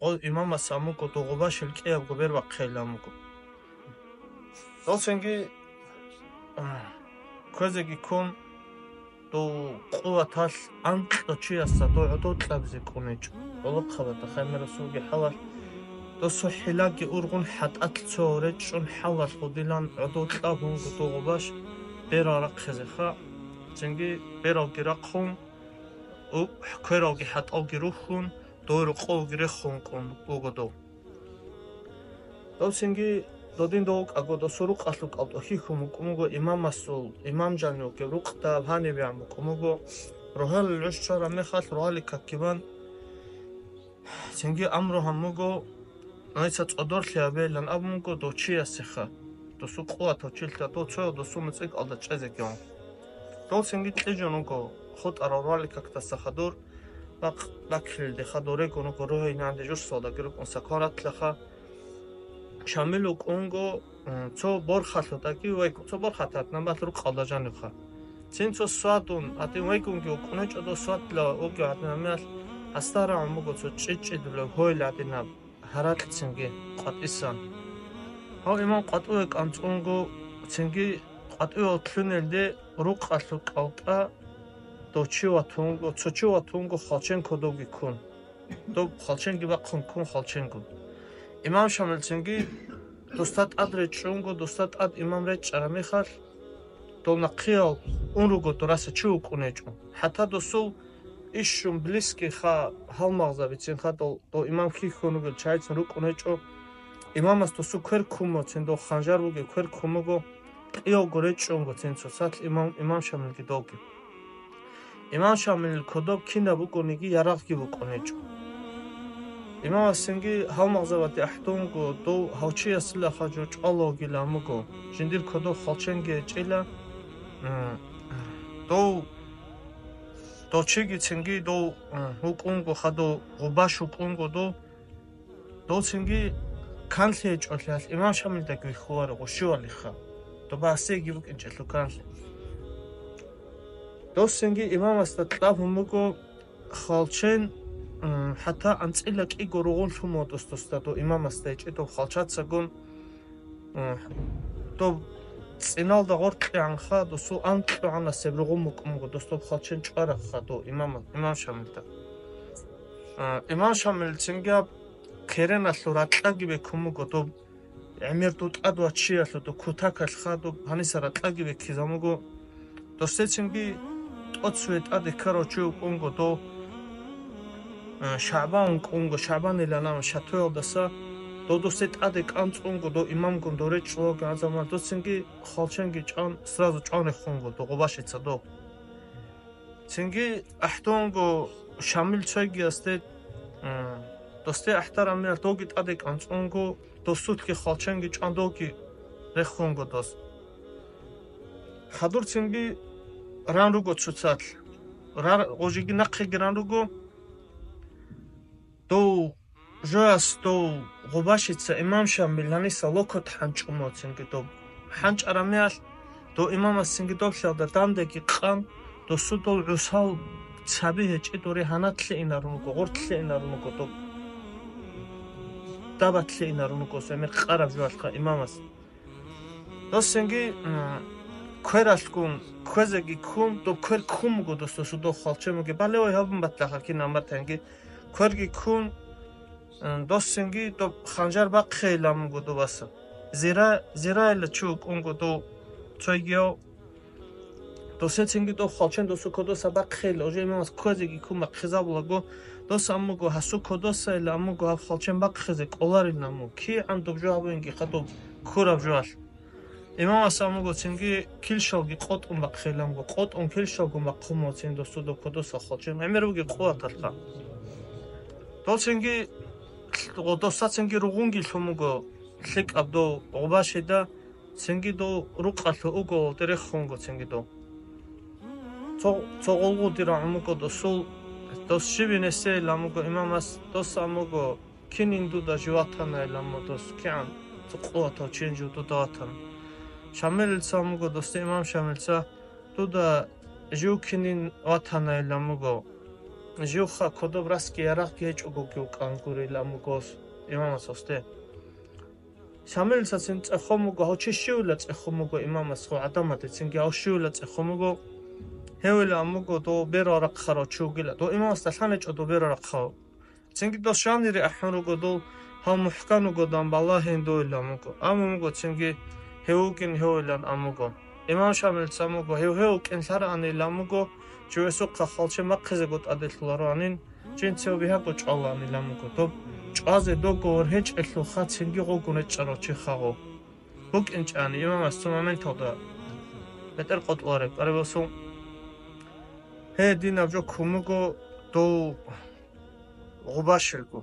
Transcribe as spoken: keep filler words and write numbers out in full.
Гъо имамас амуго дов гъубашил кӀиябго бер бахъейилан буго. Досинги, а, кквезеги ккун, дов къуваталъ анкьго чиясда дов гӀодов кьабизе кӀунечӀо. ГӀолохъабада хаймерасулги хӀалалъ, досул хӀилаги ургъун хӀатӀалъ цо речӀчӀун хӀалалъ гъудилан гӀодов кьабунго дов гъубаш берал рахъизеха, цинги бералги рахъун, у-, квералги хӀатӀалги рухьун, дой рокъовги рехун кӀун буго дов. Дов цинги додин дов вукӀаго, досул рукъалъул кӀалтӀу хьихьун вукӀун вуго имамасул, имам жанив вукӀев рукъда гьанибегӀан букӀун буго, рогьалил гӀуш чвараб мехалъ рогьалил какги бан, цинги амру гьабун буго, нужеца цӀодорлъи гьабейилан абун буго дов чиясеха, досул къуватав чилъа, дов цояв досул муцӀикӀалда чӀезеги ун. Дов цинги кьижун вуго хутӀарал рогьалил какдаса хадур, бакъ баккилелде хадур регун вуго, рогьине гьанде журсалдаги рукӀун сакваратлъаха. Шамил вукӀунго, м, цо борхалъутаги вайгун, цо борхатат набал рукъалда жанивха. Цин цо свадун гьадин вайгунги вукӀунечӀо, дов свадла вугев гьадин гьамиялъ гьасда рагӀун буго цо чӀичӀчӀидулев гьойил гьадинаб гьаракь цинги къватӀисан. Гьав имам къватӀуве кӀанцӀунго, цинги къватӀивал лъунелде рукъалъул кӀалтӀа дов чи ватунго, цо чи ватунго хвалчен кодовги ккун. Доб хвалченги бахъун ккун хвалченго. Имам Шамилцинги досда тӀад речӀчӀунго, досда тӀад имам речӀчӀараб мехалъ, дол нахъиял ун руго дораса чи вукӀун гьечӀо. ХӀатта досул ишщун близкий ха гьалмагъзабицин ха дол, дол имам хьихьун ругел чагӀицин рукӀун гьечӀо. Имамас досул квер ккумоцин, дол ханжар бугеб квер ккумого, кьиявго речӀчӀунго цин цоцалъ имам, имам Шамилги долги. Имам Шамилил кодоб кинаб букӀуниги ярагъги букӀун гьечӀо. Имамасинги гьалмагъзабаде ахӀдунго дов гьав чиясилаха жо чӀвалавгилан буго, жиндир кодоб хвалченги гьечӀила, м, дов, дов чигицинги дов, м, вукӀунго хадув гъубаш вукӀунго дов, Дов цинги канлъи гьечӀолъиялъ имам Шамилдаги вихьуларо гъущивалиха, доба гьасиеги букӀинчӀелъул канлъи. Дов цинги имамасда кьабун буго хвалчен, м, хӀатта анцӀила кӀиго ругъун лъумуа дос досда дов имамасда гьечӀеб дов хвалчацагун, м, дов цӀиналда гъоркьегӀанха досул анкьгӀанасеб ругъун букӀун буго дос доб хвалчен чӀварабха дов имама-, имам Шамилда. А, имам Шамил цинги гьаб кереналъул ракьаги бекун буго доб гӀемер дутӀад ваччиялъул доб кутакалъ хадуб гьаниса ракьаги беккизабун буго. Досдецинги тӀоцеве тӀаде ккарав чи вукӀунго дов, а, ШагӀбан вукӀунго, ШагӀбанилан ам шатуялдаса, дов досде тӀаде кӀанцӀунго дов имамгун дов речӀчӀулавги гӀазамал, доцинги хвалченги чӀван, сразу чӀван рехунго дов гъубашица дов. Цинги ахӀдунго Шамил цойгиясде, м, досде ахӀдараб мехалъ довги тӀаде кӀанцӀунго, досулъги хвалченги чӀван довги рехунго дос. Хадур цинги ран руго цоцалъ. Рар-, гъожиги нахъеги ран руго. Дов жояс дов гъубашица имам Шамил гьаниса локот хӀанчӀумоцинги доб хӀанчӀараб мехалъ, дов имамасцинги доб лъалда дандаги къан, досу дол гӀусал цаби гьечӀи доре гьанат лъеинарун руго, гъорт лъеинарун руго доб. Дабат лъеинарун руго, эмер къараб жоялъха имамас. Досинги, м, квералъгун, кквезеги ккун, доб квер ккун буго дос, досу дов хвалчен бугеб. Балевай гьабун батаха кинаб батанги, кверги ккун, м, досинги доб ханжар бахъейилан буго добаса. Зира-, зираила чи вукӀунго дов цойгияв. Досецинги дов хвалчен досу кодоса бахъейила, уже имамас кквезеги ккун бахъизабулаго, дос аммуго гьасу кодосайила аммуго гьаб хвалчен бахъизе кӀоларилан муго. КигӀан доб жо гьабуинги хадуб ккураб жоялъ. Имамас амуго цинги килщалги къотӀун бахъейиланго, къотӀун килщалгун бахъумуцин досу доб кодоса хвалчен гӀемер бугеб къуваталъха. Дол цинги лъ-, гъо-, доса цинги ругъунги лъумуго лъикӀаб дов гъубашида, цинги дов рукъалъу уголалде рехунго цинги дов. Цо, цо гъулгъуди рагӀун буго досул, дос щибин эсейилан буго имамас, дос амуго, кинин дуда жив ватанайилан модос, кигӀан цо къуватав чин жив дуда ватана. Шамилица амуго досда имам Шамилица, дуда жив кинин ватанайилан муго. живха кодоб расги ярагъги гьечӀого вукӀан гурилан буго имамас гьасде. Шамилицацин цӀехун буго, гьав чи щивила цӀехун буго имамас гьав гӀадамадецинги, гьав щивила цӀехун буго, гьевилан буго дов берал рахъарав чи вугила. Дов имамасда лъаничӀо дов берал рахъарав. Цинги дос жанире ахӀун руго дов, гьав мухӀкан вугодан балагьин довилан буго. Амма буго цинги гьев вугин гьевилан ам буго. Имам Шамилица буго, гьев гьев вукӀин лъараанилан буго, живесухъа хвалчи махъизего тӀаделъулароанин, жинцев бигьаго чӀвалаанилан буго. Доб чӀвазе дого ворхӀечӀелъулха цинги гъогун речӀчӀарав чи хагъо. БукӀинчӀани имамас цо моменталда бетӀер къотӀулареб, къарибасул: «Гье, динаб жо ккун буго дов гъубашилго».